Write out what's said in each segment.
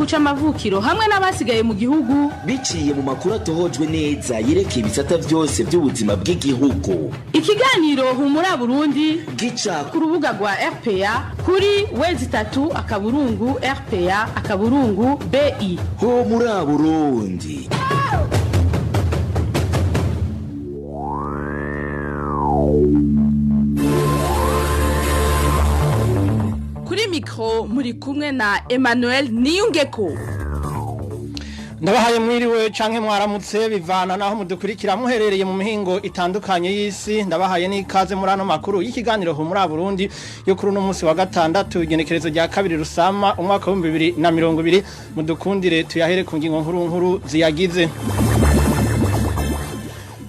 gihugu c'amavukiro hamwe n'abasigaye mu gihugu. Biciye mu makuru atohojwe neza yerekeye ibisata byose by'ubuzima bw'igihugu. Ikiganiro Humura Burundi gica ku rubuga rwa RPA kuri w3.rpa.bi. Ho muri Burundi. Kuri mikro muri kumwe na Emmanuel Niyungeko. Ndabahaye mwiriwe canke mwaramutse, bivana naho mudukurikira muherereye mu mihingo itandukanye y'isi. Ndabahaye n'ikaze muri ano makuru y'ikiganiro Humura Burundi yo kuri uno munsi wa gatandatu, igenekerezo rya 2 Rusama umwaka wa 2020. Mudukundire tuyahere ku ngingo nkuru nkuru ziyagize.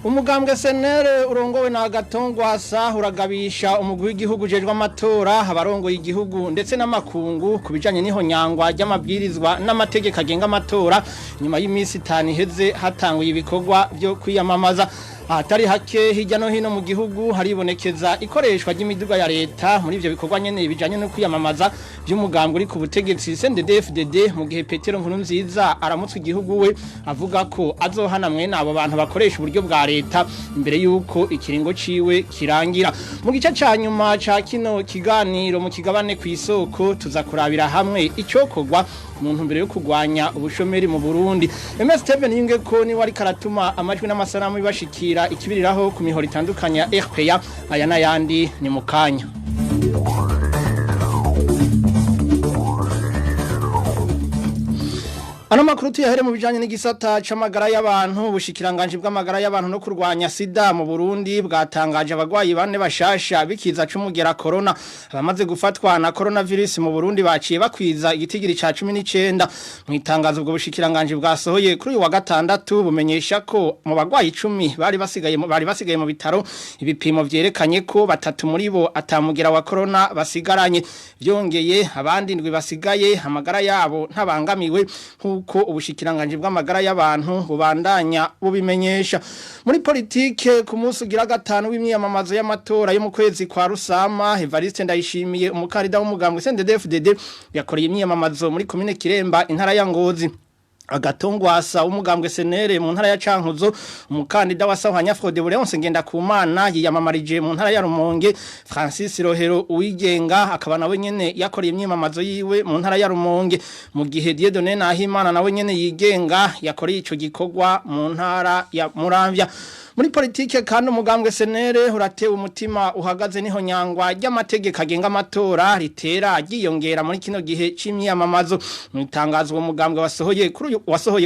Umugambwe senere urongowe na Gatongwasa uragabisha umugwi w'igihugu ujejwe amatora, abarongoye igihugu ndetse n'amakungu ku bijanye n'ihonyangwa ry'amabwirizwa n'amategeko agenga amatora, nyuma y'iminsi 5 iheze hatanguye ibikorwa byo kwiyamamaza. Ahatari hake hirya no hino mu gihugu haribonekeza ikoreshwa ry'imiduga ya leta muri ivyo bikorwa nyene bijanye no kwiyamamaza by'umugambwe uri ku butegetsi CNDD-FDD, mu gihe Petero Nkurunziza aramutswe igihugu we avuga ko azohana mwene abo bantu bakoresha uburyo bwa leta imbere yuko ikiringo ciwe kirangira. Mu gice ca nyuma ca kino kiganiro mu kigabane kw'isoko tuza kurabira hamwe icokorwa mu ntumbero yo kurwanya ubushomeri mu Burundi. MS Steven Yungeko ni wari karatuma amajwi n'amasanamu bibashikira ikibiriraho ku mihoro itandukanye ya RPA. Aya n'ayandi ni mukanya. Ano makuru tuyahere mu bijanye n'igisata c'amagara y'abantu. Ubushikiranganje bw'amagara y'abantu no kurwanya sida mu Burundi bwatangaje abagwayi bane bashasha bikiza c'umugera corona. Abamaze gufatwa na coronavirus mu Burundi baciye bakwiza igitigiri ca 19. Mu itangazo ubwo bushikiranganje bwasohoye kuri uyu wa gatandatu bumenyesha ko mu bagwayi 10 bari basigaye mu bitaro, ibipimo vyerekanye ko batatu muri bo atamugera wa corona basigaranye. Vyongeye, abandi ndwi basigaye amagara yabo ntabangamiwe, nkuko ubushikiranganje bw'amagara y'abantu bubandanya bubimenyesha. Muri politike, ku munsi ugira gatanu w'imyiyamamazo y'amatora yo mu kwezi kwa Rusama, Evariste Ndayishimiye, umukandida w'umugambwe CNDD-FDD, yakoreye imyiyamamazo muri komine Kiremba, intara ya Ngozi. Agatongwasa w'umugambwe Senere mu ntara ya Cankuzo, umukandida wa Sahwanya Frode Leonce Ngendakumana yiyamamarije mu ntara ya Rumonge, Francis Rohero uwigenga akaba nawe nyene yakoreye imyimamazo yiwe mu ntara ya Rumonge, mu gihe Dieudonné Nahimana nawe nyene yigenga yakoreye ico gikorwa mu ntara ya Muramvya. Muri politike kandi, umugambwe Senere uratewe umutima uhagaze niho nyangwa ry'amategeko agenga amatora ritera ryiyongera muri kino gihe c'imyamamazo. Mu itangazo uwo mugambwe wasohoye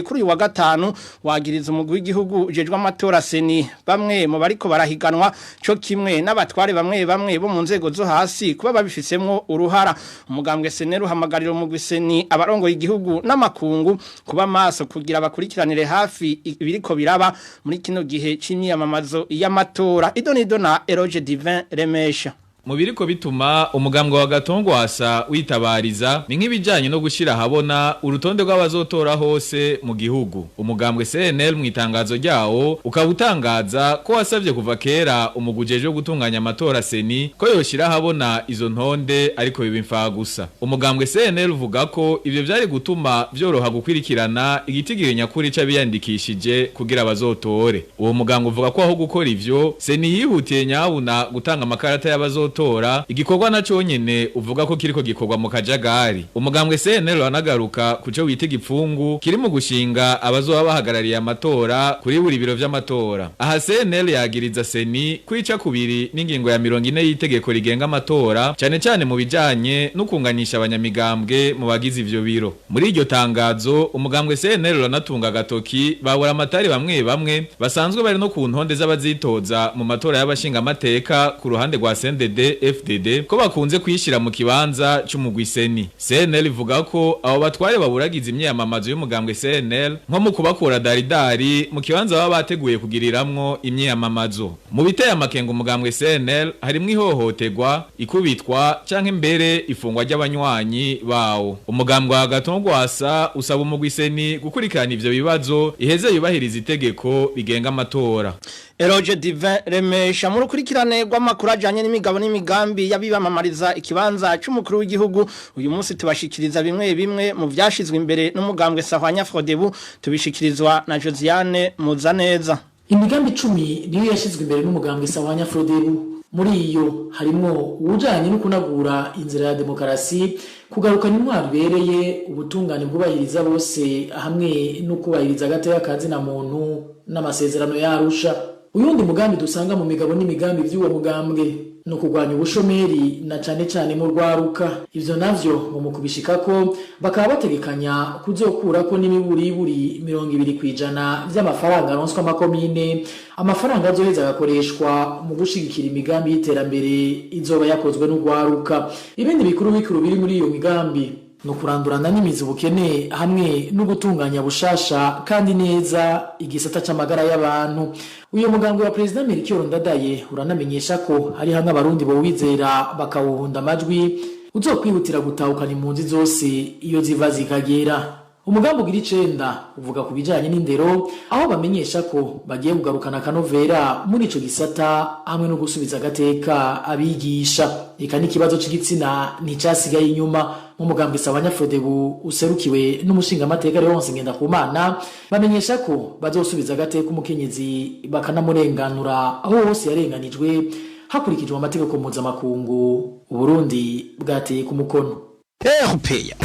kuri uyu wa gatanu, wagiriza umugwi w'igihugu ujejwe amatora CENI, bamwe mu bariko barahiganwa co kimwe n'abatware bamwe bamwe bo mu nzego zo hasi kuba babifisemwo uruhara. Umugambwe Senere uhamagarira umugwi CENI, abarongoye igihugu n'amakungu kuba maso kugira bakurikiranire hafi ibiriko biraba muri kino gihe c'imyamamazo y'amatora. Idonido na Eroge Divin Remesha. Mu biriko bituma umugambwe wa Gatongwasa witabariza ni nk'ibijanye no gushira ahabona urutonde rw'abazotora hose mu gihugu. Umugambwe CNL mu itangazo ryawo ukaba utangaza ko wasavye kuva kera umugwi ujejwe gutunganya amatora CENI ko yoshira ahabona izo ntonde, ariko biba imfagusa. Umugambwe CNL uvuga ko ivyo vyari gutuma vyoroha gukwirikirana igitigiri nyakuri c'abiyandikishije kugira bazotore. Uwo mugambwe uvuga ko aho gukora ivyo, CENI yihutiye nyabuna gutanga amakarata y'abazotora, igikorwa na conyene uvuga ko kiriko gikorwa mu kajagari. Umugambwe CNL wanagaruka kuco wita igipfungu kiri mu gushinga abazoba bahagarariye amatora kuri buri biro vy'amatora. Aha CNL yagiriza CENI kwica kubiri n'ingingo ya 40 y'itegeko rigenga amatora, cane cane mu bijanye no kunganisha abanyamigambwe mu bagize ivyo biro. Muri iryo tangazo umugambwe CNL uranatunga agatoki babura amatari bamwe bamwe basanzwe bari no ku ntonde z'abazitoza mu matora y'abashinga amateka ku ruhande rwa CNDD FDD ko bakunze kwishira mu kibanza c'umugwi CENI. CNL ivuga ko abo batware baburagiza imyamamazo y'umugambwe CNL, nko mu kubakura daridari mu kibanza baba bateguye kugiriramwo imyamamazo. Mu biteye amakenga umugambwe CNL harimwo ihohoterwa, ikubitwa canke mbere ifungwa ry'abanywanyi bawo. Umugambwe wa Gatongwasa usaba umugwi CENI gukurikirana ivyo bibazo, iheze yubahiriza itegeko rigenga amatora. Eroge Divin Remesha mu rukurikirane rw'amakuru ajanye n'imigabo n'imigambi y'abibamamariza ikibanza c'umukuru w'igihugu. Uyu munsi tubashikiriza bimwe bimwe mu vyashizwe imbere n'umugambwe Sahwanya Frodebu, tubishikirizwa na Josiane Muzaneza. Imigambi 10 niyo yashizwe imbere n'umugambwe Sahwanya Frodebu. Muri iyo harimwo uwujanye no kunagura inzira ya demokarasi, kugarukana intwaro ibereye, ubutungane bwubahiriza bose hamwe no kubahiriza agateka ka zina muntu n'amasezerano ya Arusha. Uyundi mugambi dusanga mu migabo n'imigambi vy'uwo mugambwe no kurwanya ubushomeri na cane cane mu rwaruka. Ivyo navyo ngo mu kubishikako bakaba bategekanya kuzokurako n'imiburiburi 20% vy'amafaranga aronswa amakomine, amafaranga azoheza agakoreshwa mu gushigikira imigambi y'iterambere izoba yakozwe n'urwaruka. Ibindi bikuru bikuru biri muri iyo migambi no kurandurana n'imizi ubukene hamwe no gutunganya bushasha kandi neza igisata c'amagara y'abantu. Uyo mugambwe wa President Melchior Ndadaye uranamenyesha ko hari hamwe abarundi bowizera bakawuhunda amajwi uzokwihutira gutahukana impunzi zose iyo ziva zikagera. Umugambi ugira 9 uvuga ku bijanye n'indero, aho bamenyesha ko bagiye kugarukana akanovera muri ico gisata hamwe no gusubiza agateka abigisha. Eka n'ikibazo c'igitsina nticasigaye inyuma. Mu mugambwe Sahwanya Frodebu userukiwe n'umushingamateka Leonce Ngendakumana bamenyesha ko bazosubiza agateka umukenyezi bakanamurenganura aho hose yarenganijwe hakurikijwe amategeko mpuzamakungu Uburundi bwateye ku mukono. RPA.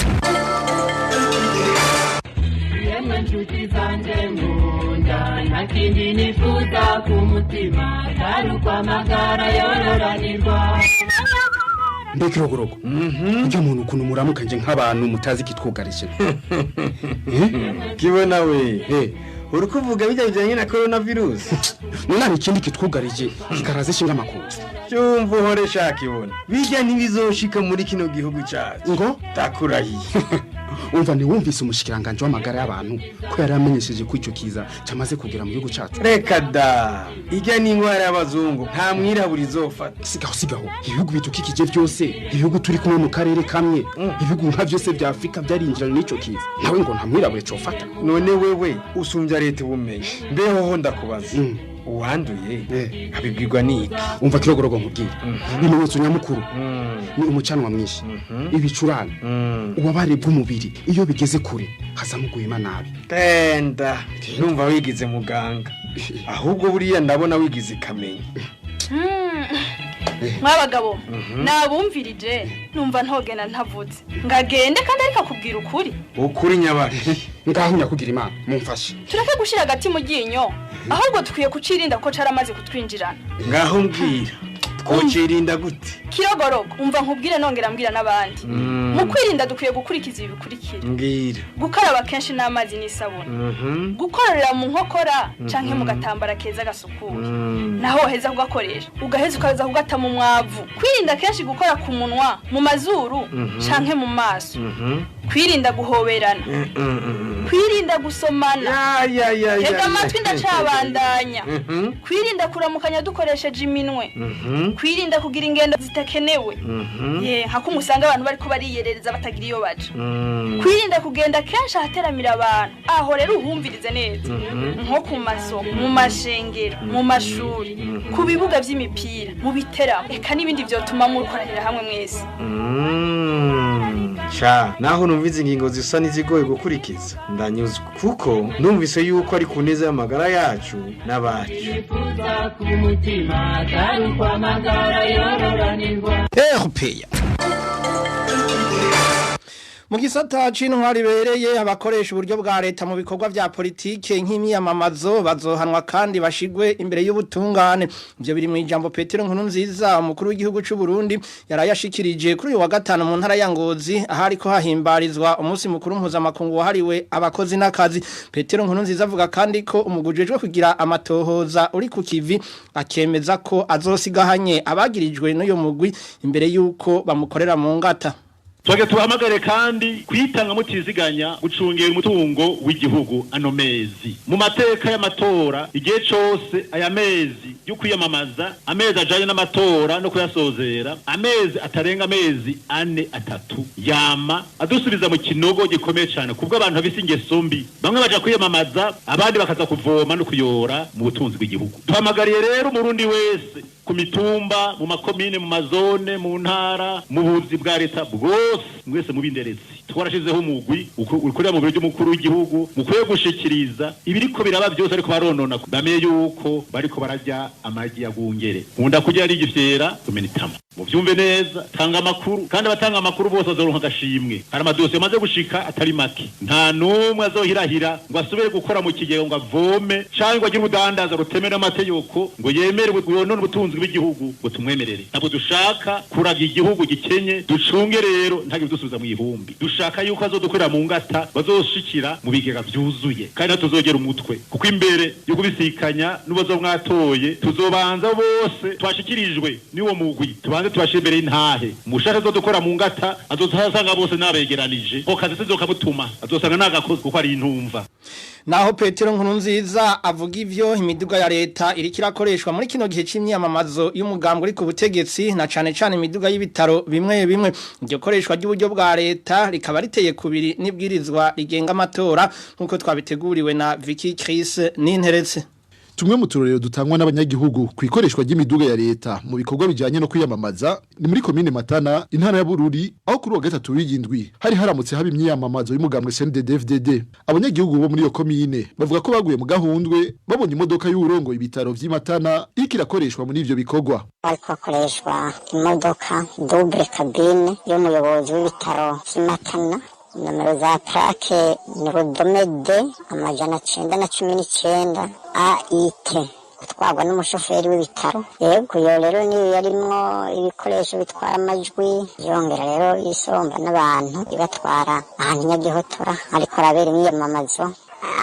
Nshuti zanje nkunda nta kindi nifuza ku mutima atari ukwamagara yororanirwa. Mbe Kirogorogo, ujya muntu ukuntu muramukanje nk'abantu mutazi ikitwugarije? Kibona we, uri kuvuga bijya bijyanye na coronavirus? None hari ikindi kitwugarije kikaraze ishinga amakuru? Cyumva uhore sha Kibona, bijya ntibizoshika muri kino gihugu cyacu. Ngo ndakurahiye. Umva, ntiwumvise umushikiranganje w'amagara y'abantu ko yari amenyesheje ko ico kiza camaze kugera mu gihugu cacu? Reka da, ijya ni ingwara y'abazungu, nta mwirabura izofata. Sigaho sigaho, ibihugu bidukikije vyose, ibihugu turi kumwe mu karere kamwe, ibihugu nka vyose vya Afrika vyarinjiranye n'ico kiza, nawe ngo nta mwirabure cofata? None wewe usumbya leta ubumenyi? Mbeho ho ndakubaza, uwanduye abibwirwa n'iki? Umva Kirogorogo, nkubwire ibimenyetso nyamukuru ni umucanwa mwinshi, ibicurane, ububabare bw'umubiri, iyo bigeze kure hazamo guhema nabi. Tenda numva wigize muganga, ahubwo buriya ndabona wigize ikamenya. Mwabagabo, nabumvirije numva ntogenda ntavutse ngagende kandi ariko akubwira ukuri. Ukuri nyabari? Ngaho nyakugira Imana mumfashe. Tureke gushira agati mu ryinyo, ahubwo dukwiye kucirinda ko caramaze kutwinjirana. Ngaho mbwira, twocirinda gute? Kirogorogo, umva nkubwire nongera mbwira n'abandi. Mu kwirinda dukwiye gukurikiza ibi bikurikira: Mbwira. Gukaraba kenshi n'amazi n'isabune, gukorera mu nkokora canke mu gatambara keza gasukuye, naho waheza kugakoresha ugaheza ukaza kugata mu mwavu, kwirinda kenshi gukora ku munwa, mu mazuru canke mu maso, kwirinda guhoberana, kwirinda gusomana. Ya ya ya. Tega amatwi, ndacabandanya. Kwirinda kuramukanya dukoresheje iminwe, kwirinda kugira ingendo zitakenewe, ye nka kumwe usanga abantu bariko bariyerereza batagira iyo baja, kwirinda kugenda kenshi ahateramira abantu. Aho rero uhumvirize neza, nko ku masoko, mu mashengero, mu mashuri, ku bibuga vy'imipira, mu biteramo, eka n'ibindi vyotuma mukoranira hamwe mwese. Sha, naho numvise ingingo zisa n'izigoye gukurikiza, ndanyuzwe kuko numvise yuko ari ku neza y'amagara yacu n'abacu. Nifuza ku mutima atari ukwamagara yororanirwa. RPA. Mu gisata c'intwari ibereye, abakoresha uburyo bwa leta mu bikorwa vya politike nk'imyamamazo bazohanwa kandi bashigwe imbere y'ubutungane. Ivyo biri mu ijambo Petero Nkurunziza, umukuru w'igihugu c'u Burundi, yarayashikirije kuri uyu wa gatanu mu ntara ya Ngozi, ahari ko hahimbarizwa umunsi mukuru mpuzamakungu wahariwe abakozi n'akazi. Petero Nkurunziza avuga kandi ko umugwi ujejwe kugira amatohoza uri ku kivi, akemeza ko azosigahanye abagirijwe n'uyo mugwi imbere y'uko bamukorera mu ngata. Twage tuhamagare kandi kwitanga mutiziganya gucungera umutungo w'igihugu ano mezi. Mu mateka y'amatora igihe cose aya mezi yo kwiyamamaza, amezi ajanye n'amatora no kuyasozera, amezi atarenga amezi 4 3 yama adusubiza mu kinogo gikomeye cyane kubwo abantu bafise ingeso mbi. Bamwe baja kwiyamamaza abandi bakaza kuvoma no kuyora mu butunzi bw'igihugu. Duhamagariye rero umurundi wese ku mitumba, mu makomine, mu mazone, mu ntara, mu buzi bwa leta bwose, mwese mubinderezi. Twarashizeho umugwi ukorera mu biro by'umukuru w'igihugu mukwiye gushikiriza ibiriko biraba byose ariko baronona bamenye yuko bariko bararya amagi ya gungere. Nkunda kurya ari igifyera tumenitama. Muvyumve neza, tanga amakuru kandi abatanga amakuru bose bazoronka agashimwe. Hari amadosiye amaze gushika atari make. Nta numwe azohirahira ngo asubire gukora mu kigega ngo avome canke ngo agire ubudandaza rutemewe n'amategeko ngo yemere yonone ubutunzi bw'igihugu ngo tumwemerere. Ntabwo dushaka kuraga igihugu gikenye, ducunge rero ntage dusubiza mu ihumbi. Dushaka yuko azodukorera mu ngata bazoshikira mu bigega vyuzuye kandi natuzogera umutwe kuko imbere yo kubisikanya n'ubazo mwatoye tuzobanza bose twashikirijwe niwo mugwi tubanze tubashire imbere y'intahe. Mushaka azodukora mu ngata azosanga bose nabegeranije ko kazi sizokamutuma azosanga nagakoze kuko ari intumva. Naho Petero Nkurunziza avuga ivyo imiduga ya leta iriko irakoreshwa muri kino gihe c'imyamamazo y'umugambwe uri ku butegetsi na cane cane imiduga y'ibitaro bimwe bimwe, iryo koreshwa ry'uburyo bwa leta rikaba riteye kubiri n'ibwirizwa rigenga amatora nkuko twabiteguriwe na Vicky Chris Ninteretse. Tumwe mu turorero dutangwa n'abanyagihugu ku ikoreshwa ry'imiduga ya leta mu bikorwa bijanye no kwiyamamaza ni muri komine Matana, intara ya Bururi, aho kuri wa gatatu w'indwi hari haramutse haba imyiyamamazo y'umugambwe CNDD-FDD. Abanyagihugu bo muri iyo komine bavuga ko baguye mu gahundwe babonye imodoka y'urongo ibitaro vy'i Matana iriko irakoreshwa muri ivyo bikorwa. Hariko hakoreshwa imodoka double cabine y'umuyobozi w'ibitaro vy'i Matana, nomero za plaque ni rudome D 919 AIT, utwarwa n'umushoferi w'ibitaro. Yego iyo rero niyo yarimwo ibikoresho bitwara amajwi, yongera rero isomba n'abantu ibatwara ahantu Nyagihotora ariko arabera imyiyamamazo,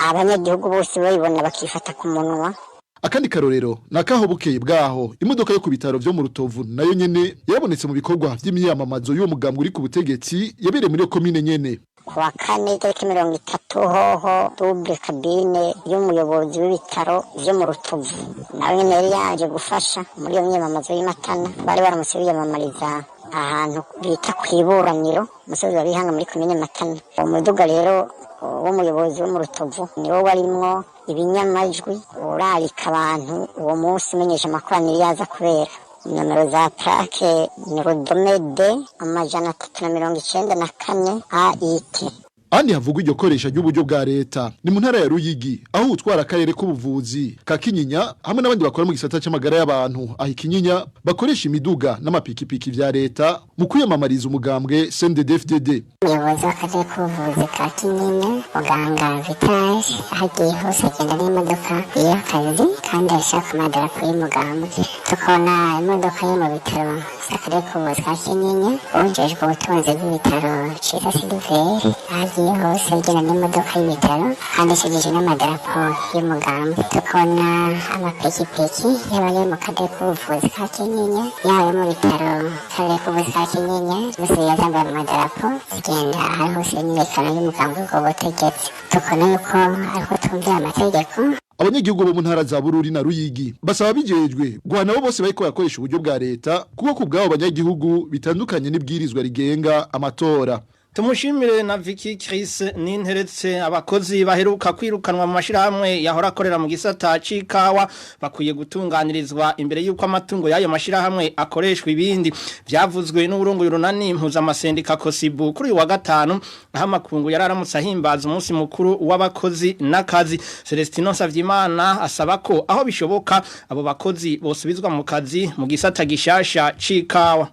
abanyagihugu bose bayibona bakifata ku munwa. Akandi karorero nakaho bukeye bwaho imodoka yo ku bitaro vyo mu Rutovu nayo nyene yarabonetse mu bikorwa vy'imyiyamamazo y'uwo mugambwe uri ku butegetsi yabereye muri iyo komine nyene. Kuwa kane itariki 30 hoho double cabine y'umuyobozi w'ibitaro vyo mu Rutovu nawe nyene yari yaje gufasha muri iyo myiyamamazo y'Imatana. Bari baramutse biyamamariza ahantu bita kw'iburaniro umusozi wa Bihanga muri komine Matana. Uwo muduga rero w'umuyobozi wo mu Rutovu niwo warimwo ibinyamajwi urarika abantu uwo munsi umenyesha amakoraniro yaza kubera. Nomero za plaque ni rudome D 394 AIT. Andi havugwa iryo koresha ry'uburyo bwa leta ni mu ntara ya Ruyigi, aho utwara akarere k'ubuvuzi ka Kinyinya hamwe n'abandi bakora mu gisata c'amagara y'abantu aho Kinyinya bakoresha imiduga n'amapikipiki vya leta mu kwiyamamariza umugambwe CNDD-FDD. Umuyobozi w'akarere k'ubuvuzi ka Kinyinya muganga Vital ahagiye hose agenda n'imodoka y'akazi kandi ashaka amadarapo y'umugambwe. Tukabona imodoka yo mu bitaro vy'akarere k'ubuvuzi ka Kinyinya, uwujejwe ubutunzi bw'ibitaro Ciza Siliveri ahagiye hose agenda n'imodoka y'ibitaro kandi ishigije n'amadarapo y'umugambwe. Tukabona amapikipiki yaba ayo mu karere k'ubuvuzi ka Kinyinya, yaba ayo mu bitaro karere k'ubuvuzi ka Kinyinya, bose yazambaye amadarapo zigenda ahantu hose imyiyerekano y'umugambwe ubwo butegetsi. Tukabona yuko ariko tumvira amategeko. Abanyagihugu bo mu ntara za Bururi na Ruyigi basaba bijejwe guhana abo bose bariko barakoresha uburyo bwa leta kuko ku bw'abo banyagihugu bitandukanye n'ibwirizwa rigenga amatora. Tumushimire na Vicky Chris Ninteretse. Abakozi baheruka kwirukanwa mu mashirahamwe yahora akorera mu gisata c'ikawa bakwiye gutunganirizwa imbere y'uko amatungo y'ayo mashirahamwe akoreshwa ibindi. Vyavuzwe n'uburongo y'urunani mpuzamasendika Kosibu kuri uyu wa gatanu, aho amakungu yararamutse ahimbaza umunsi mukuru w'abakozi n'akazi. Celestino Nsavyimana asaba ko aho bishoboka abo bakozi bosubizwa mu kazi mu gisata gishasha c'ikawa.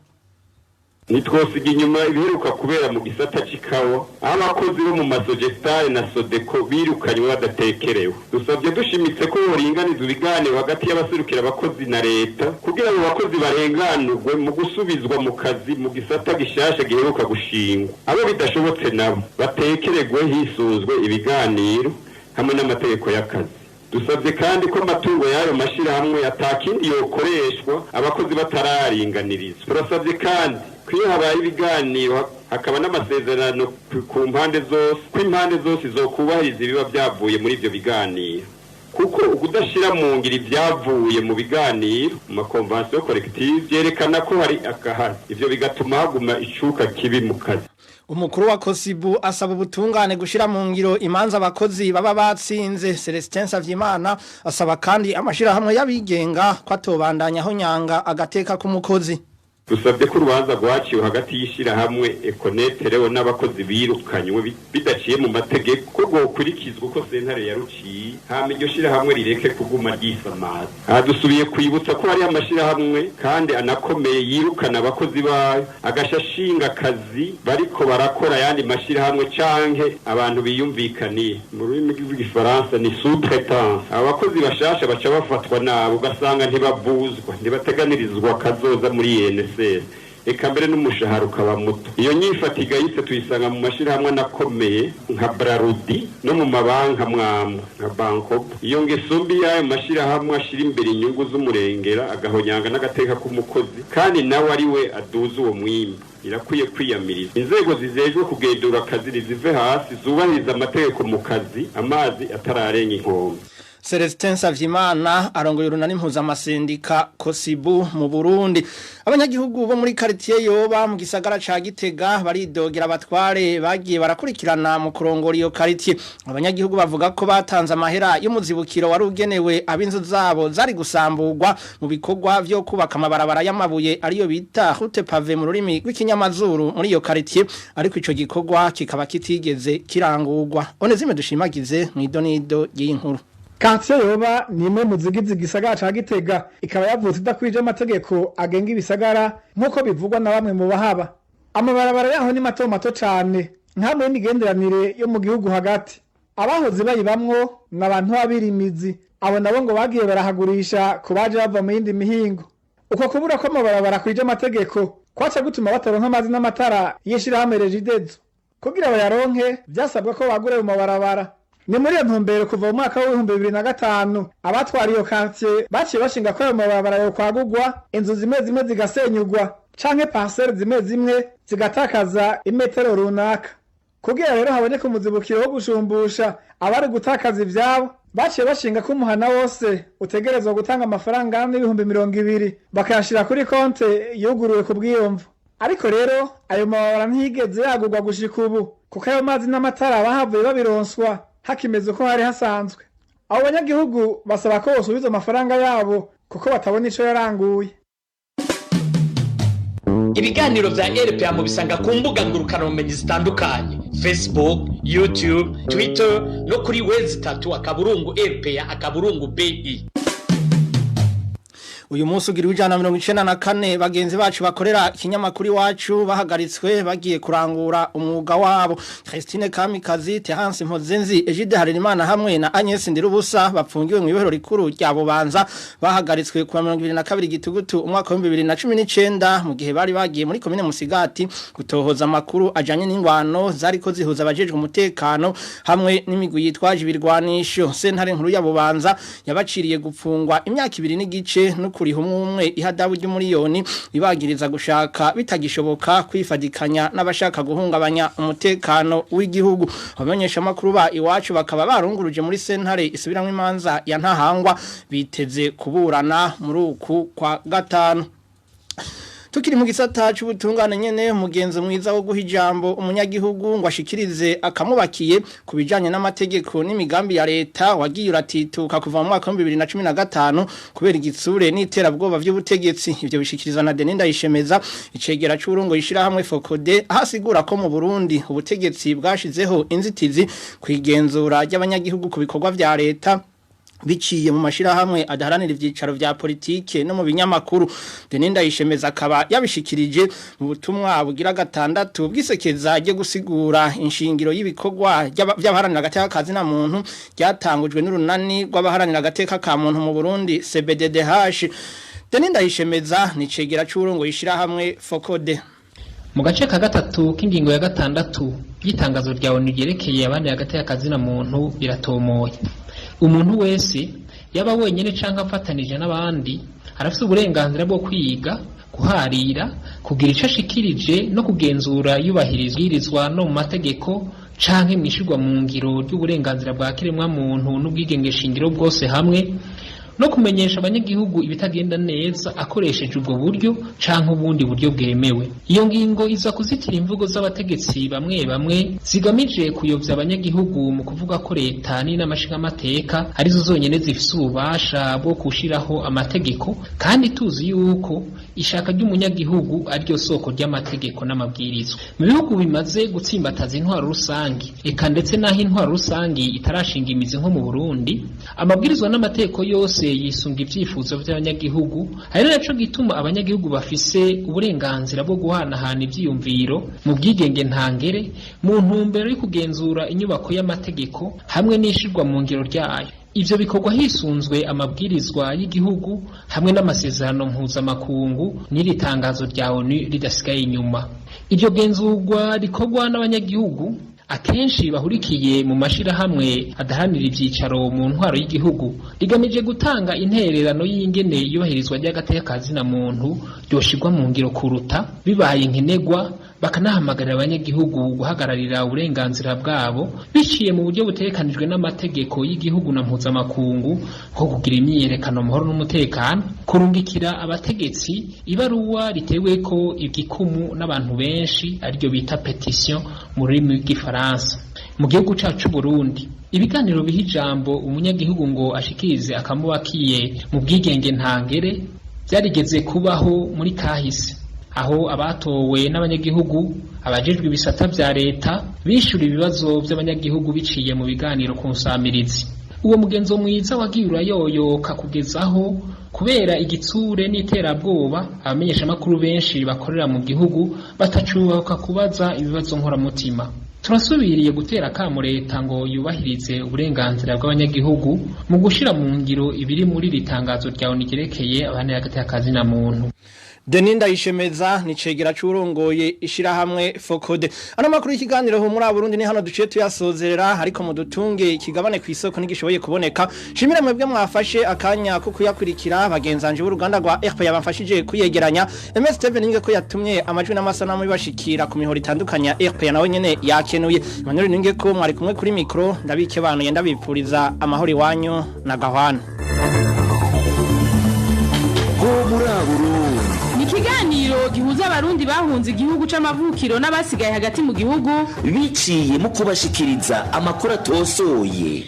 Nitwosiga inyuma ibiheruka kubera mu gisata c'ikawa, aho abakozi bo mu masogestari na sodeko birukanywe badatekerewe. Dusabye dushimitse ko boringaniza ibiganiro hagati y'abaserukira abakozi na leta kugira abo bakozi barenganurwe mu gusubizwa mu kazi mu gisata gishasha giheruka gushingwa. Abo bidashobotse nabo batekeregwe hisunzwe ibiganiro hamwe n'amategeko y'akazi. Dusabye kandi ko amatungo y'ayo mashirahamwe atakindi yokoreshwa abakozi batararinganirizwa. Turasabye kandi ko iyo habaye ibiganiro Hakaba n'amasezerano ku mpande zose, ko impande zose zokubahiriza ibiba byavuye muri ivyo biganiro. Kuko ukudashira mu ngiro ibyavuye mu biganiro mu ma conventions collectives vyerekana ko hari akahari. Ivyo bigatuma haguma icuka kibi mu kazi. Umukuru wa Kosibu asaba ubutungane gushira mu ngiro imanza abakozi baba batsinze. Celestin Savyimana asaba kandi amashirahamwe y'abigenga ko atobandanya aho nyanga agateka k'umukozi. Dusabye ko urubanza rwaciwe hagati y'ishirahamwe Econet rero n'abakozi birukanywe bidaciye mu mategeko ko rwokurikizwa uko sentare yaruciye, hama iryo shirahamwe rireke kuguma ryisamaza. Aha dusubiye kwibutsa ko hari amashirahamwe kandi anakomeye yirukana abakozi bayo agashashinga akazi bariko barakora ayandi mashirahamwe canke abantu biyumvikaniye. Mu rurimi rw'igifaransa ni sous-traitance. Abakozi bashasha baca bafatwa nabo, ugasanga ntibavuzwa, ntibateganirizwa kazoza muri INSS, eka mbere n'umushahara ukaba muto. Iyo nyifato igayitse tuyisanga mu mashirahamwe anakomeye nka Brarudi no mu mabanki amwamwe nka Bankob. Iyo ngeso mbi y'ayo mashirahamwe ashira imbere inyungu z'umurengera, agahonyanga n'agateka k'umukozi, kandi nawe ari we aduza uwo mwimbu, irakwiye kwiyamiriza. Inzego zizejwe kugendura akazi rizive hasi, zubahiriza amategeko mu kazi, amazi atararenga inkombe. Celestin Savyimana arongoye urunani mpuzamasendika Kosibu mu Burundi. Abanyagihugu bo muri quartier Yoba mu gisagara ca Gitega baridogera abatware bagiye barakurikirana mu kurongora iyo quartier. Abanyagihugu bavuga ko batanze amahera y'umuzibukiro wari ugenewe ab'inzu zabo zari gusamburwa mu bikorwa vyo kubaka amabarabara y'amabuye ariyo bita route pave mu rurimi rw'ikinyamazuru muri iyo quartier, ariko ico gikorwa kikaba kitigeze kirangurwa. Onezime dushimagize mu idonido y'inkuru. Quartier Yoba ni imwe mu zigize igisagara ca Gitega, ikaba yavutse idakwije amategeko agenga ibisagara nk'uko bivugwa na bamwe mu bahaba. Amabarabara yaho ni mato mato cane, nkamwe y'imigenderanire yo mu gihugu hagati. Abahoze bayibamwo ni abantu b'abirimizi, abo nabo ngo bagiye barahagurisha ku baje bava mu yindi mihingo. Uko kubura ko amabarabara akwije amategeko kwaca gutuma bataronka amazi n'amatara y'ishirahamwe Regideso. Kugira bayaronke vyasabwa ko bagura ayo mabarabara. Ni muri iyo ntumbero kuva mu mwaka w'2005 abatwara iyo quartier baciye bashinga ko ayo mabarabara yo kwagurwa, inzu zimwe zimwe zigasenyugwa canke parcelle zimwe zimwe zigatakaza imetero runaka. Kugira rero haboneke umuzibukiro wo gushumbusha abari gutakaza ivyabo, baciye bashinga ko umuhana wose utegerezwa gutanga amafaranga angana n'20,000 bakayashira kuri konte yuguruwe ku bwiyumvo. Ariko rero ayo mabarabara ntiyigeze yagurwa gushika ubu, kuko ayo mazi n'amatara bahavuye babironswa hakimeze uko hari hasanzwe. Abo banyagihugu basaba ko bosubiza amafaranga yabo kuko batabona ico yaranguye. Ibiganiro vya RPA mubisanga ku mbuga ngurukanabumenyi zitandukanye: Facebook, YouTube, Twitter no kuri www.rpa.bi. Uyu munsi ugira 194 bagenzi bacu bakorera ikinyamakuru Iwacu bahagaritswe bagiye kurangura umwuga wabo. Christine Kamikazi, Terence Mpozenzi, Egide Harerimana hamwe na Agnes Ndirubusa bapfungiwe mu ibohero rikuru rya Bubanza, bahagaritswe ku 22 Gitugutu umwaka wa 2019 mu gihe bari bagiye muri komine Musigati gutohoza amakuru ajanye n'ingwano zariko zihuza abajejwe umutekano hamwe n'imigwi yitwaje ibirwanisho. Sentare nkuru ya Bubanza yabaciriye gupfungwa imyaka 2 n'igice no kuriha umwe ihadabu ry'umuriyoni, ibagiriza gushaka bitagishoboka kwifadikanya n'abashaka guhungabanya umutekano w'igihugu. Abamenyesha makuru ba Iwacu bakaba barunguruje muri sentare isubiramwo imanza ya Ntahangwa, biteze kuburana muri uku kwa gatanu. Tukiri mu gisata c'ubutungane nyene, umugenzo mwiza wo guha ijambo umunyagihugu ngo ashikirize akamubakiye ku bijanye n'amategeko n'imigambi ya leta wagiye uratituka kuva mu mwaka wa 2015 kubera igitsure n'iterabwoba vy'ubutegetsi. Ivyo bishikirizwa na Denis Ndayishemeza, icegera c'urongo yishirahamwe Fokode, ahasigura ko mu Burundi ubutegetsi bwashizeho inzitizi kwigenzura ry'abanyagihugu ku bikorwa vya leta biciye mu mashirahamwe adaharanira ivyicaro vya politike no mu binyamakuru. Denis Ndayishemeza akaba yabishikirije mu butumwa bugira gatandatu bw'isekeza ryo gusigura inshingiro y'ibikorwa by'abaharanira agateka ka zina muntu ryatangujwe n'urunani rw'abaharanira agateka ka muntu mu Burundi CBDDH. Denis Ndayishemeza ni cegera c'urongo yishirahamwe Fokode. Mu gace ka gatatu k'ingingo ya gatandatu y'itangazo rya ONU ryerekeye abandi agateka ka zina muntu biratomoye. Umuntu wese yaba wenyene canke afatanije n'abandi arafise uburenganzira bwo kwiga, Guharira, kugira ico ashikirije no kugenzura iyubahirizwa no mu mategeko canke mwishirwa mu ngiro ry'uburenganzira bwa kiremwa muntu n'ubwigenge shingiro bwose, hamwe no kumenyesha abanyagihugu ibitagenda neza akoresheje ubwo buryo canke ubundi buryo bwemewe. Iyo ngingo iza kuzitira imvugo z'abategetsi bamwe bamwe zigamije kuyovya abanyagihugu mu kuvuga ko leta n'inama nshingamateka arizo zonyene zifise ububasha bwo gushiraho amategeko, kandi tuzi yuko ishaka ry'umunyagihugu ariryo soko ry'amategeko n'amabwirizwa. Mu bihugu bimaze gutsimbataza intwaro rusangi, eka ndetse n'aho intwaro rusangi itarashinga imizi nko mu Burundi, amabwirizwa n'amategeko yose yisunga ivyifuzo vy'abanyagihugu. Ari naco gituma abanyagihugu bafise uburenganzira bwo guhanahana ivyiyumviro mu bwigenge ntangere mu ntumbero yo kugenzura inyubako y'amategeko hamwe n'ishirwa mu ngiro ryayo. Ivyo bikorwa hisunzwe amabwirizwa y'igihugu hamwe n'amasezerano mpuzamakungu n'iri tangazo rya ONU ridasigaye inyuma. Iryo genzurwa rikorwa n'abanyagihugu akenshi bahurikiye mu mashirahamwe adahanira ivyicaro mu ntwaro y'igihugu, rigamije gutanga intererano y'ingene iyubahirizwa ry'agateka ka zina muntu ryoshirwa mu ngiro kuruta bibaye nkenerwa, bakanahamagarira abanyagihugu guhagararira uburenganzira bwabo biciye mu buryo butegekanijwe n'amategeko y'igihugu na mpuzamakungu, nko kugira imyiyerekano amahoro n'umutekano, kurungikira abategetsi ibaruwa riteweko igikumu n'abantu benshi, ariryo bita petition mu rurimi rw'igifaransa. Mu gihugu cacu Burundi, ibiganiro biha ijambo umunyagihugu ngo ashikirize akamubakiye mu bwigenge ntangere byarigeze kubaho muri kahise, aho abatowe n'abanyagihugu, abajejwe ibisata vya leta bishura ibibazo vy'abanyagihugu biciye mu biganiro ku nsamirizi. Uwo mugenzo mwiza wagiye urayoyoka kugezaho kubera igitsure n'iterabwoba abamenyeshamakuru benshi bakorera mu gihugu batacubahuka kubaza ibibazo nkoramutima. Turasubiriye gutera akamo leta ngo yubahirize uburenganzira bw'abanyagihugu mu gushira mu ngiro ibiri muri iri tangazo rya ONU ryerekeye abana y'agateka ka zina muntu. Denis Ndayishemeza ni cegera c'urongoye ishirahamwe Fokode. Ano makuru y'ikiganiro Humura Burundi ni hano duciye tuyasozerera, ariko mudutunge ikigabane kw'isoko ntigishoboye kuboneka. Shimira mwebwe mwafashe akanya ko kuyakurikira, bagenzanje b'uruganda rwa RP yabamfashije kuyegeranya. MS Steven ninge ko yatumye amajwi n'amasanamu bibashikira ku mihoro itandukanye ya RP, nawe nyene yakenuye. Emmanuel ninge ko mwari kumwe kuri micro, ndabikebanuye ndabipfuriza amahoro iwanyu na gahwana. Humura Burundi ni ikiganiro gihuza abarundi bahunze igihugu c'amavukiro n'abasigaye hagati mu gihugu biciye mu kubashikiriza amakuru atosoye.